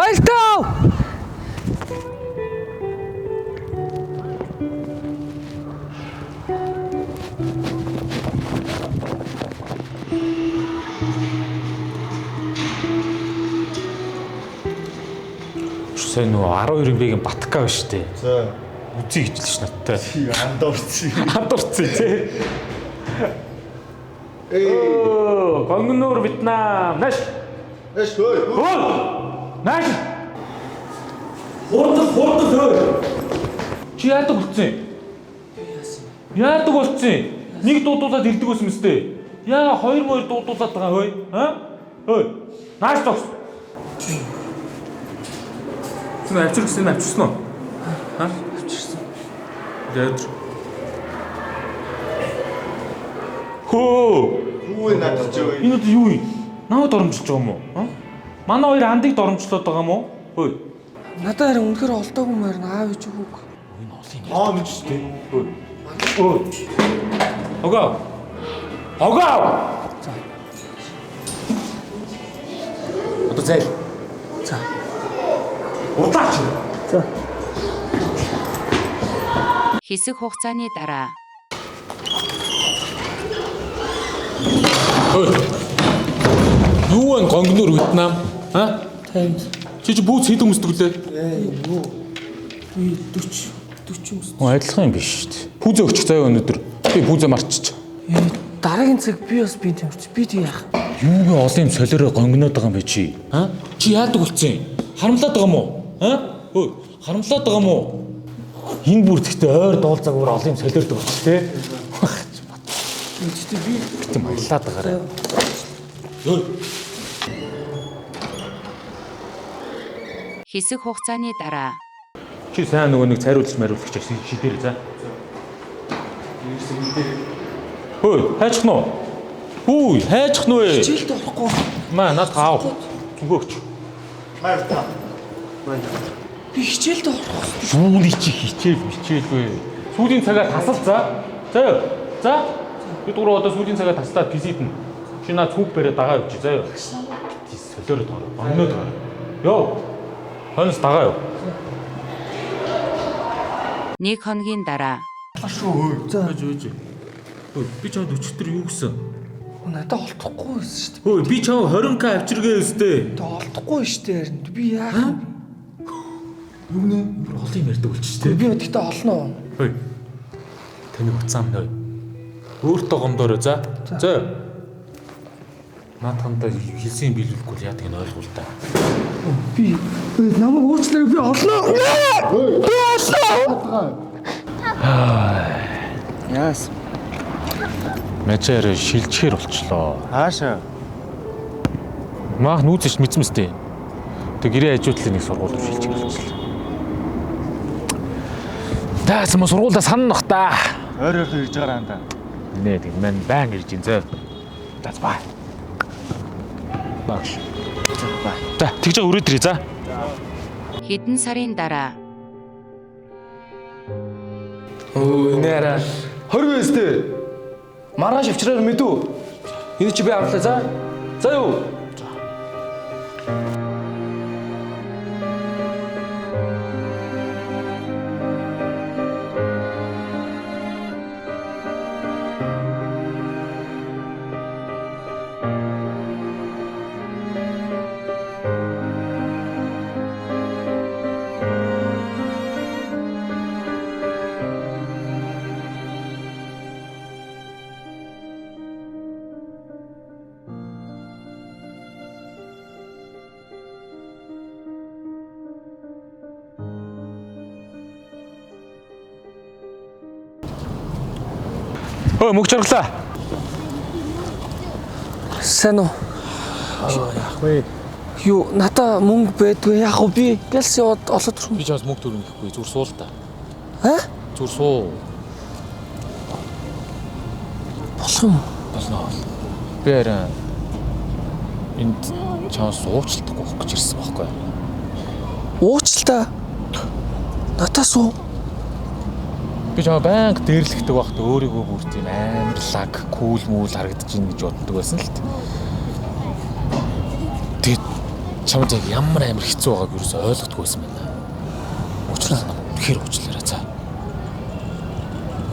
Баяртай. Сайн нөгөө 12 бэгийн Батка биш үү? За. Үзий гэж л ш надтай. Чи андуурсан. Андуурцсан тий. Ээ. Гонгноор Вьетнам. Нааш. Эш хөөе. Хөө. Нааш. Хурдл хурдл хөө. Чи яадаг болцсон юм? Яадаг болцсон юм? Нэг дуудуулаад ирдэг байсан мэт дээ. Яа хоёр мөр дуудуулаад байгаа хөөе? Аа? Хөөе. Нааш зогс. Зүн авчир гэсэн юм авчирсан уу? Аа? Авчирсан. Тэгээд Хөө. Юу вэ надад чи өө. Энэ одоо юу юм? Намайг доромжилж байгаа юм уу? Аа? Манай хоёр андыг доромжлоод байгаа юм уу? Хөөе. Надад харин үнэхээр олдоогүй маар аав ээж хүүг. Энэ олон юм. Аа мэдэж тээ. Хөөе. Өө. Огоо. Огоо. За. Одоо зайл. За. Удлаач. За. Хэсэг хугацааны дараа Хөөе. Юу вэ гонгноор Вьетнам? Аа? 50. Чи чи бүүц хэд өмсдөг лээ? Ээ юу? Би 40 40 юмс. Адилхан юм биш шүү дээ. Пүүзээ өгчих заяа өнөөдөр. Би пүүзээ марччих. Ээ дараагийн цаг би бас би тамирч. Би тэг яах? Юугийн олон юм солиороо гонгиноод байгаа юм бэ чи? Аа? Чи яадаг болцсон юм? Харамлаад байгаа юм уу? Аа? Хөөе, харамлаад байгаа юм уу? Энэ бүр тэгтээ ойр дуулцааг бүр олон юм солиордог болчих тий. Гэхдээ би Битэн маялаад байгаарай. Өө. хэсэг хугацааны дараа Чи сайн нөгөө нэг цайруулж мариулагч шидээр за. Хөөе, хайчих нь уу? Хүү, хайчих нь вэ? хичээлд орохгүй. Маа над аав. Зүгөө өгч. Маар та. Би хичээлд орох. Юуны чи хичээл мичээл вэ? Сүүлийн цагаа тасал за. За. За. Бид гурав одоо сүүлийн цагаа таслаад писидэн. Чи наа цүг бариа дагаа явчих заяа. Бити солиороо тоороо. Онноо тоороо. Йоо. Хойноос дагаа яв. нэг хоногийн дараа Шүү хөөе. За. Хөөж хөөж. Хөө би чамд өчтөр юу гэсэн? Надад олдохгүй байсан шүү дээ. Хөө би чам 20к авчиргээ өстэй. Тэг олдохгүй шүү дээ харин. Би яах юм? Юу нэ? Бүр олон юм ярьдаг болчих тий. Би тэгтээ олно уу? Хөөе. Таны утсаа минь хөөе. Өөртөө гомдоорой за. За. Наадхандаа хэлсэн юм биелүүлэхгүй л яадаг нь ойлгуул та. Би намайг уучлаарай би олно. Би олно. Яас. Мачаар шилжихээр болчлоо. Хаашаа? Маах нүүц ш мэдсэн мэт. Тэг гэрээ хажуудлын нэг сургууль руу шилжих болчлоо. Таас юм сургуулаа санах та. Ойр ойрхон ирж байгаа юм да. Нэ тэг мэн байн ирж ин зөө. За бай. Багш. За тэгж байгаа өрөөд ирээ за. хэдэн сарын дараа Өө энэ арай 20 өстэй. Маргааш авчраар мэдүү. Энэ чи би авлаа за. За юу? Өө мөнгө чаргалаа. Сайн уу? Яах вэ? Юу надаа мөнгө байдгүй яах вэ би? Гэлс яваад олоод ирэх юм. Би чамаас мөнгө төрөх гэхгүй зүр суу л та. Аа? Зүр суу. Болох юм уу? Болно. Би харин энд чамаас уучлалт авах гэж ирсэн байхгүй юу? Уучлаа. Надаас уу? Би чамаа байнга дээрлэхдэг байхад өөрийгөө бүр тийм амар лаг, кул мүл харагдаж ийн гэж боддог байсан л т. Тэгээд Чамд яг ямар амар хэцүү байгааг юусоо ойлгохгүй байсан байна. Уучлаа. Үнэхээр уучлаарай за.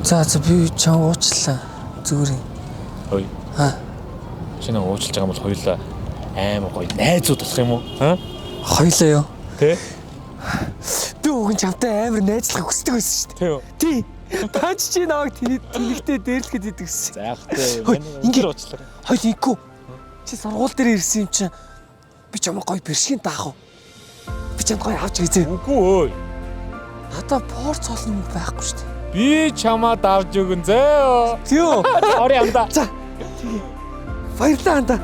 За за би чам уучлаа. Зүгээр юм. Ой. Аа. Чи нэг уучлж байгаа юм бол хоёулаа амар гоё найзууд болох юм уу? Аа? Хоёлаа юу? Тэ? Би уг нь чамтай амар найзлахыг хүсдэг байсан шүү дээ. Тэ үү? Тий. Таач чи намайг тэнэгтэй дээрлэхэд идэг гэсэн. За яах Хөөе, вэ? ингээ- уучлаарай. Хоёул инкүү. Чи сургууль дээр ирсэн юм чинь би чамайг гоё бэршгийн даах уу? Би чамд гоё авч үзье. Үгүй өө. Надаа порц олон юм байхгүй шүү дээ. Би чамаа давж өгөн зөө. Тий үү? Орой амдаа. За. Тэгээ. Баярлалаа анда.